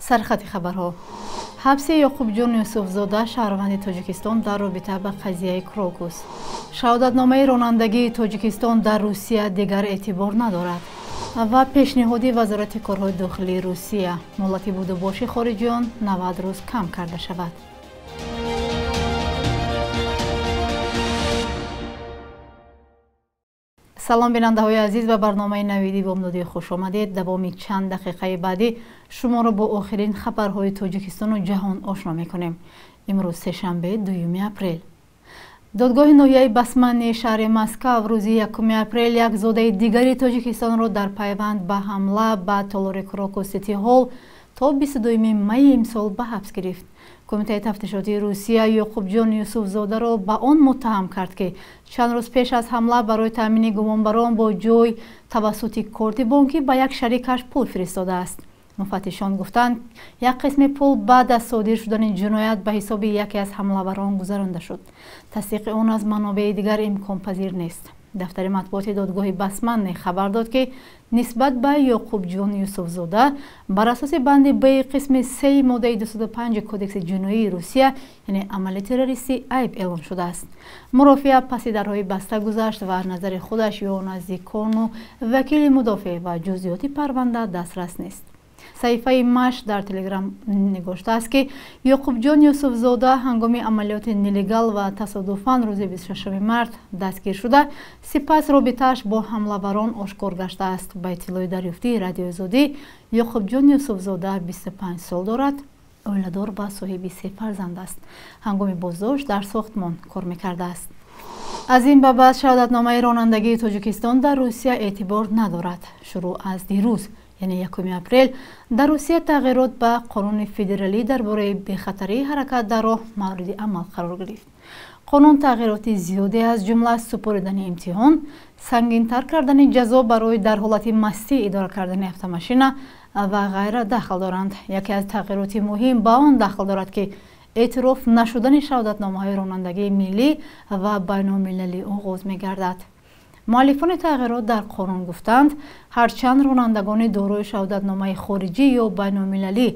Сархати хабарҳо. Ҳабси Ёқубҷон Юсуфзода, шаҳрванди Тоҷикистон, дар робита ба қазияи Крокус. Шаҳодатномаи ронандагии Тоҷикистон дар Русия дигар эътибор надорад. Ва пешниҳоди Вазорати корҳои дохилии Русия: муҳлати будубоши хориҷиён 90 рӯз кам карда шавад. Салом, бинандаҳои азиз, ба барномаи навиди бомдодӣ хуш омадед. Давоми чанд дақиқаи баъдӣ шуморо бо охирин хабарҳои Тоҷикистону ҷаҳон ошно мекунем. Имрӯз сешанбе, 2 апрел. Додгоҳи ноҳияи Басманни шаҳри Москав рӯзи 1 апрел як зодаи дигари Тоҷикистонро дар пайванд ба ҳамла ба толори Крокус Сити Ҳолл то 22 майи имсол ба ҳабс гирифт. Кумитаи тафтишотии Русия Ёқубҷон Юсуфзодаро ба он муттаҳам кард, ки чанд рӯз пеш аз ҳамла барои таъмини гумонбарон бо ҷой тавассути корти бонкӣ ба як шарикаш пул фиристодааст. Муфаттишон гуфтанд, як қисми пул баъд аз содир шудани ҷиноят ба ҳисоби яке аз ҳамлаварон гузаронда шуд. Тасдиқи он аз манобеи дигар имконпазир нест. Дафтари матбуоти додгоҳи Басманне хабар дод, ки нисбат ба Ёқубҷон Юсуфзода бар асоси банди Б қисми 3 моддаи 205 Кодекси ҷиноии Русия, яъне амали террористӣ, айб эълон шудааст. Мурофиа паси дарҳои баста гузашт ва назари худаш ё наздикону вакили мудофеъ ва ҷузъиёти парванда дастрас нест. Саҳифаи Маш дар Телеграм нигоштааст, ки Ёқубҷон Юсуфзода ҳангоми амалиёти нелегал ва тасодуфан рӯзи 26 март дастгир шуда, сипас робитааш бо ҳамлаварон ошкор гаштааст. Ба иттилои дарёфтии Радиои Озодӣ, Ёқубҷон Юсуфзода 25 сол дорад, оиладор ва соҳиби се фарзанд аст. Ҳангоми боздошт дар сохтмон кор мекардааст. Аз ин ба баъд шаҳодатномаи ронандагии Тоҷикистон дар Русия эътибор надорад. Шурӯъ аз дирӯз, яъне 1 апрел, дар Русия тағйирот ба қонуни федералӣ дар бораи бехатарии ҳаракат дар роҳ мавриди амал қарор гирифт. Қонун тағйироти зиёде, аз ҷумла супоридани имтиҳон, сангинтар кардани ҷазо барои дар ҳолати мастӣ идора кардани автомашина ва ғайра дахл доранд. Яке аз тағйироти муҳим ба он дахл дорад, ки эътироф нашудани шаҳодатномаҳои ронандагии миллӣ ва байналмилалӣ оғоз мегардад. Муаллифони тағйирот дар қонун гуфтанд, ҳарчанд ронандагони дорои шаҳодатномаи хориҷӣ ё байналмилалӣ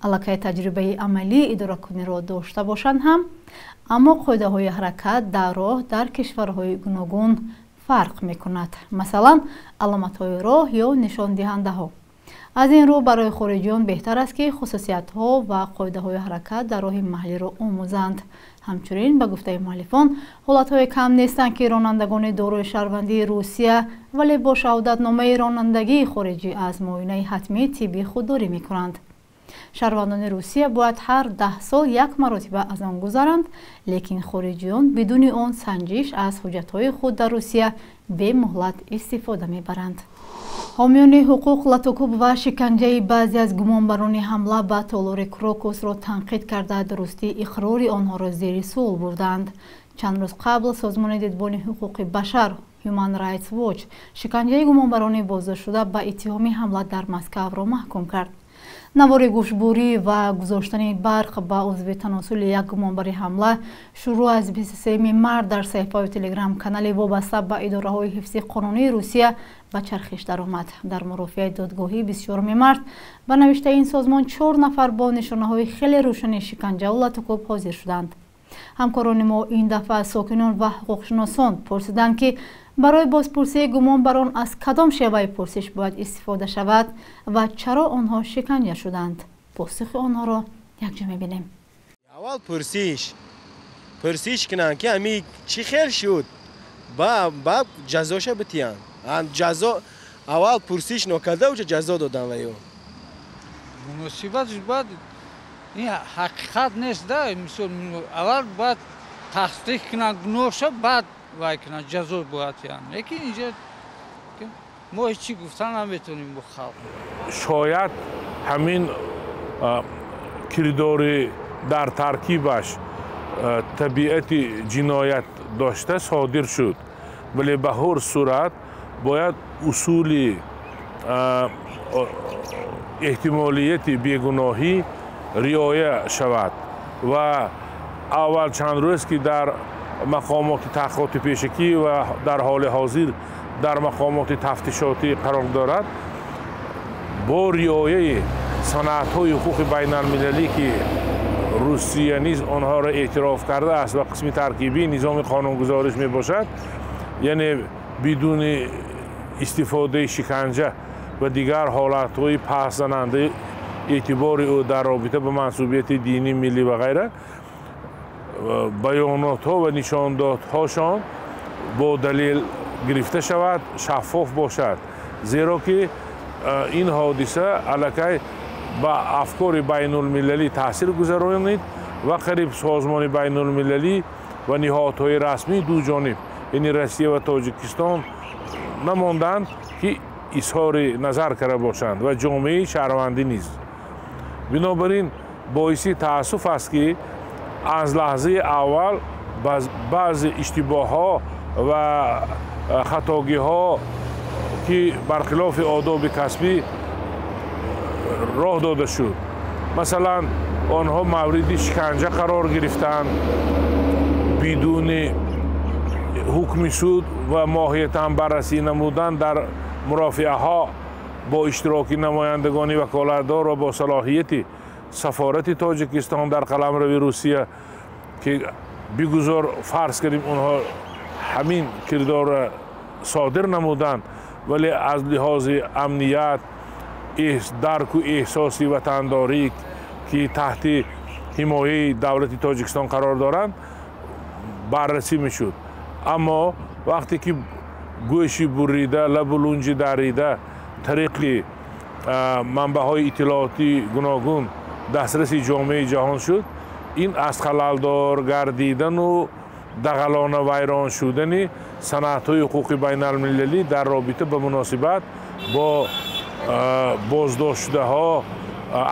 аллакай таҷрибаи амалии идоракуниро дошта бошанд ҳам, аммо қоидаҳои ҳаракат дар роҳ дар кишварҳои гуногун фарқ мекунад, масалан, аломатҳои роҳ ё нишондиҳандаҳо. Аз ин рӯ барои хориҷиён беҳтар аст, ки хусусиятҳо ва қоидаҳои ҳаракат дар роҳи маҳаллиро омӯзанд. Ҳамчунин, ба гуфтаи муаллифон, ҳолатҳое кам нестанд, ки ронандагони дорои шаҳрвандии Русия, вале бо шаҳодатномаи ронандагии хориҷӣ аз муоинаи ҳатмии тиббӣ худдорӣ мекунанд. Шаҳрвандони Русия бояд ҳар 10 сол як маротиба аз он гузаранд, лекин хориҷиён бидуни он санҷиш аз ҳуҷҷатҳои худ дар Русия бемуҳлат истифода мебаранд. Ҳомиёни ҳуқуқ латукуб ва шиканҷаи баъзе аз гумонбарони ҳамла ба толори Крокусро танқид карда, дурустии иқрори онҳоро зери суол бурданд. Чанд рӯз қабл созмони дидбони ҳуқуқи башар Human Rights Watch шиканҷаи гумонбарони боздоштшуда ба иттиҳоми ҳамла дар Москавро маҳкум кард. Навори гӯшбурӣ ва гузоштани барқ ба узви таносули як гумонбари ҳамла шурӯъ аз 23 март дар саҳифаҳои Телеграм-канали вобаста ба идораҳои ҳифзи қонунии Русия ба чархиш даромад. Дар мурофиаи додгоҳӣ 24 март ба навиштаи ин созмон 4 нафар бо нишонаҳои хеле рӯшани шиканҷаву латукӯб ҳозир шуданд. Ҳамкорони мо ин дафъа аз сокинон ва ҳуқуқшиносон пурсиданд, ки барои бозпурсии гумонбарон аз кадом шеваи пурсиш бояд истифода шавад ва чаро онҳо шиканҷа шуданд. Посухи онҳоро якҷо мебинем. Аввал пурсиш кунанд, ки ами чӣ хел шуд, ба ҷазоша битиянд. Ҷазо аввал пурсиш нокарда уҷа ҷазо додан ва ё муносибатш бояд ин ҳақиқат нест да. Мисол, аввал бояд тасдиқ кунанд гуноҳша, баъд вай кунанд, ҷазо бояд диҳанд. Лекин инҷа мо ҳеҷ чӣ гуфтан наметавонем бо халқ. Шояд ҳамин кирдори дар таркибаш табиати ҷиноят дошта содир шуд, вале ба ҳар сурат бояд усули эҳтимолияти бегуноҳӣ риоя шавад ва аввал чанд рӯз ки дар мақомоти таҳқиқоти пешакӣ ва дар ҳоли ҳозир дар мақомоти тафтишотӣ қарор дорад, бо риояи Санадҳои ҳуқуқи байналмилалӣ, ки Русия низ онҳоро эътироф кардааст ва қисми таркибии низоми қонунгузориш мебошад, яъне бидуни истифодаи шиканҷа ва дигар ҳолатҳои паҳзанандаи эътибори ӯ дар робита ба мансубияти динӣ, миллӣ ва ғайра, баёнотҳо ва нишондодҳошон бо далел гирифта шавад, шаффоф бошад, зеро ки ин ҳодиса аллакай ба афкори байнулмилалӣ таъсир гузаронид ва қариб созмони байнулмилалӣ ва ниҳодҳои расмии ду ҷониб, яъне Россия ва Тоҷикистон, намонданд, ки изҳори назар карда бошанд ва ҷомеаи шаҳрвандӣ низ. Бинобар ин боиси таассуф аст, ки аз лаҳзаи аввал баъзе иштибоҳҳо ва хатогиҳо, ки бархилофи одоби касбӣ роҳ дода шуд, масалан, онҳо мавриди шиканҷа қарор гирифтанд бидуни ҳукми суд ва моҳиятан баррасӣ намудан дар мурофиаҳо бо иштироки намояндагони ваколатдор ва бо салоҳияти сафорати Тоҷикистон дар қаламрави Русия, ки бигузор фарз кардем, онҳо ҳамин кирдорро содир намуданд, вале аз лиҳози амният, дарку эҳсоси ватандорӣ, ки таҳти ҳимояи давлати Тоҷикистон қарор доранд, баррасӣ мешуд. Аммо вақте ки гӯши бурида, лабу лунҷи дарида тариқи манбаъҳои иттилоотии гуногун дастраси ҷомеаи ҷаҳон шуд, ин аз халалдор гардидану дағалона вайрон шудани санадҳои ҳуқуқи байналмилалӣ дар робита ба муносибат бо боздоштшудаҳо,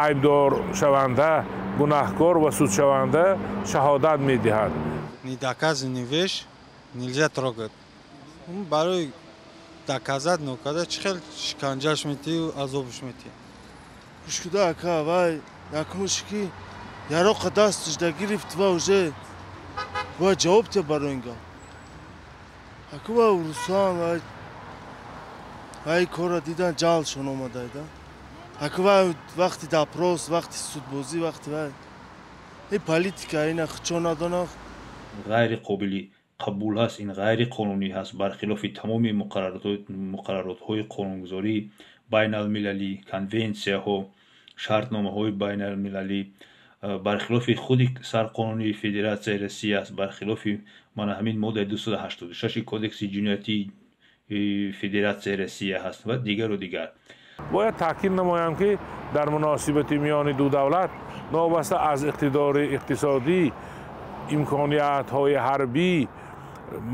айбдоршаванда, гунаҳкор ва судшаванда шаҳодат медиҳад. Недоказанный вещь нельзя трогать. Барои доказать нокарда чӣ хел шиканҷаш метиҳӣ, азобш метиҳӣ? Гӯшкуда, ака, вай якумш ки яроқа дасташ да гирифт, ва уже бояд ҷавоб тия барои ин гап. Аку вай русан, вай вай корра дидан, ҷалшон омадайда. Аку вай вақти допрос, вақти судбозӣ, вақти вай ин политика ина хичо надона. Ғайриқобили қабул ҳаст, ин ғайриқонунӣ ҳаст, бархилофи тамоми муқарраротҳои қонунгузории байналмилалӣ, конвенсияҳо, шартномаҳои байналмилалӣ, бархилофи худи сарқонуни Федератсияи Россия аст, бархилофи мана ҳамин моддаи 286 Кодекси ҷиноятии Федератсияи Россия ҳаст ва дигару дигар. Бояд таъкид намоям, ки дар муносибати миёни ду давлат, новобаста аз иқтидори иқтисодӣ, имкониятҳои ҳарбӣ,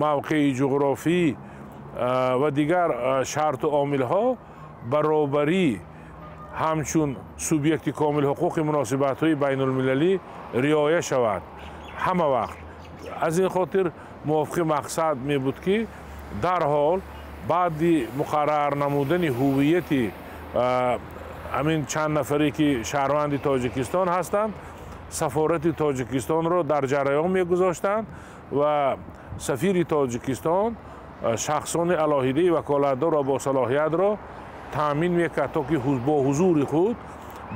мавқеи ҷуғрофӣ ва дигар шарту омилҳо, баробарӣ ҳамчун субъекти комилҳуқуқи муносибатҳои байнулмилалӣ риоя шавад ҳама вақт. Аз ин хотир мувофиқи мақсад мебуд, ки дарҳол баъди муқаррар намудани ҳуввияти ҳамин чанд нафаре, ки шаҳрванди Тоҷикистон ҳастанд, сафорати Тоҷикистонро дар ҷараён мегузоштанд ва сафири Тоҷикистон шахсони алоҳидаи ваколатдор ва босалоҳиятро таъмин мекард, то ки бо ҳузури худ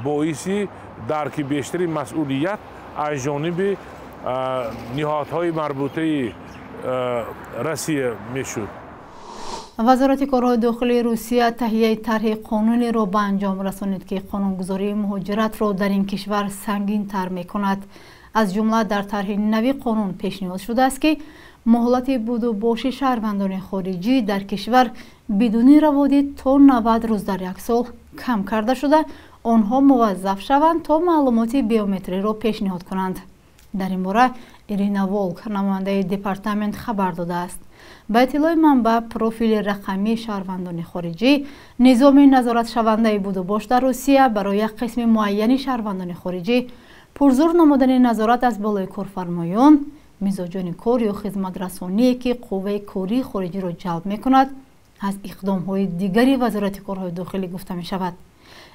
боиси дарки бештари масъулият аз ҷониби ниҳодҳои марбутаи Россия мешуд. Вазорати корҳои дохилии Русия таҳияи тарҳи қонунеро ба анҷом расонид, ки қонунгузории муҳоҷиратро дар ин кишвар сангинтар мекунад. Аз ҷумла дар тарҳи нави қонун пешниҳод шудааст, ки муҳлати будубоши шаҳрвандони хориҷӣ дар кишвар бидуни раводид то 90 рӯз дар як сол кам карда шуда, онҳо муваззаф шаванд, то маълумоти биометриро пешниҳод кунанд. Дар ин бора Ирина Волк, намояндаи департамент, хабар додааст. Ба иттилои манбаъ, профили рақамии шаҳрвандони хориҷӣ, низоми назоратшавандаи будубош дар Русия барои як қисми муайяни шаҳрвандони хориҷӣ, пурзур намудани назорат аз болои корфармоён, мизоҷони кор ё хизматрасоние, ки қувваи кории хориҷиро ҷалб мекунад, аз иқдомҳои дигари Вазорати корҳои дохилӣ гуфта мешавад.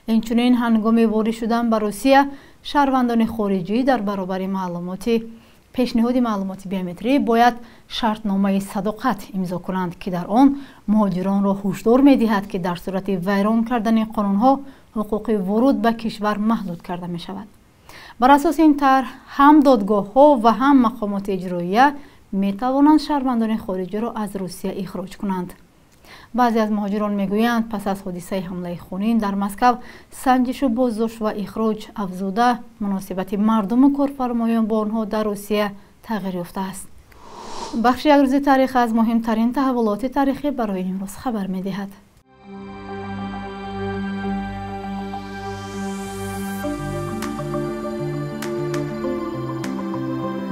Инчунин ҳангоми ворид шудан ба Русия шаҳрвандони хориҷӣ дар баробари маълумоти пешниҳоди маълумоти биометрӣ бояд шартномаи садоқат имзо кунанд, ки дар он муҳоҷиронро ҳушдор медиҳад, ки дар сурати вайрон кардани қонунҳо Ҳуқуқи вуруд ба кишвар маҳдуд карда мешавад. Бар асоси ин тарҳ ҳам додгоҳҳо ва ҳам мақомоти иҷроия метавонанд шаҳрвандони хориҷиро аз Русия ихроҷ кунанд. Баъзе аз муҳоҷирон мегӯянд, пас аз ҳодисаи ҳамлаи хунин дар Москав санҷишу боздошт ва ихроҷ афзуда, муносибати мардуму корфармоён бо онҳо дар Русия тағйир ёфтааст. Бахши як рӯзи таърих аз муҳимтарин таҳаввулоти таърихӣ барои имрӯз хабар медиҳад.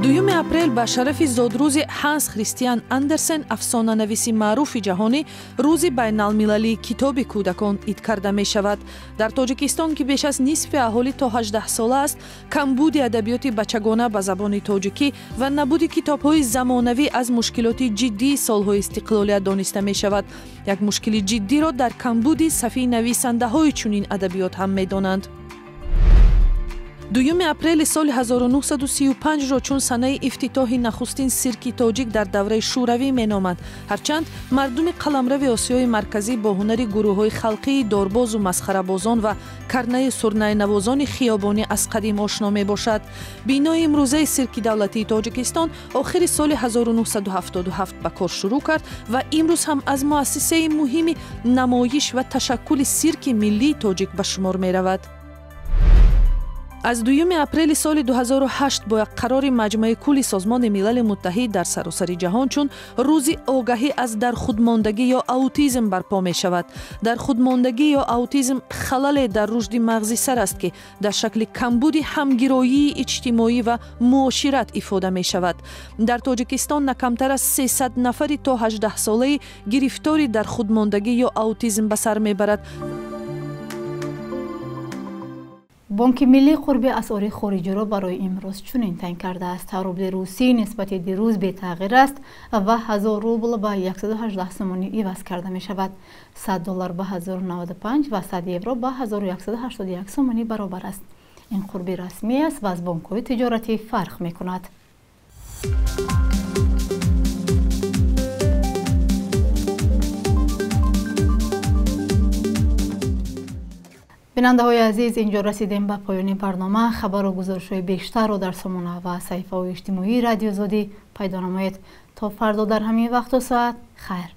Дуюми апрел ба шарафи зодрӯзи Ҳанс Христиан Андерсен, афсонанависи маъруфи ҷаҳонӣ, рӯзи байналмилалии китоби кӯдакон ид карда мешавад. Дар Тоҷикистон, ки беш аз нисфи аҳолӣ то 18 сола аст, камбуди адабиёти бачагона ба забони тоҷикӣ ва набуди китобҳои замонавӣ аз мушкилоти ҷиддии солҳои истиқлолият дониста мешавад. Як мушкили ҷиддиро дар камбуди сафи нависандаҳои чунин адабиёт ҳам медонанд. Дуюми апрели соли 1935-ро чун санаи ифтитоҳи нахустин сирки тоҷик дар давраи шӯравӣ меноманд. Ҳарчанд мардуми қаламрави Осиёи Марказӣ бо ҳунари гурӯҳҳои халқии дорбозу масхарабозон ва карнаи сурнайнавозони хиёбонӣ аз қадим ошно мебошад. Бинои имрӯзаи сирки давлатии Тоҷикистон охири соли 1977 ба кор шурӯъ кард ва имрӯз ҳам аз муассисаи муҳими намоиш ва ташаккули сирки миллии тоҷик ба шумор меравад. Аз дуюми апрели соли 2008 бо як қарори Маҷмаи кулли Созмони Милали Муттаҳид дар саросари ҷаҳон чун рӯзи огаҳӣ аз дархудмондагӣ ё аутизм барпо мешавад. Дархудмондагӣ ё аутизм халале дар рушди мағзи сар аст, ки дар шакли камбуди ҳамгироии иҷтимоӣ ва муошират ифода мешавад. Дар Тоҷикистон на камтар аз 300 нафари то 18 солаи гирифтори дархудмондагӣ ё аутизм ба сар мебарад. Бонки миллӣ қурби асъори хориҷиро барои имрӯз чунин таъин кардааст. Рубли русӣ нисбати дирӯз бетағйир аст ва 1000 рубл ба 118 сомонӣ иваз карда мешавад. 100 доллар ба 1095 ва 100 евро ба 1181 сомонӣ баробар аст. Ин қурби расмӣ аст ва аз бонкҳои тиҷоратӣ фарқ мекунад. Бинандаҳои азиз, инҷо расидем ба поёни барнома. Хабару гузоришҳои бештарро дар сомона ва саҳифаҳои иҷтимоии Радиоозодӣ пайдо намоед. То фардо дар ҳамин вақту соат, хайр.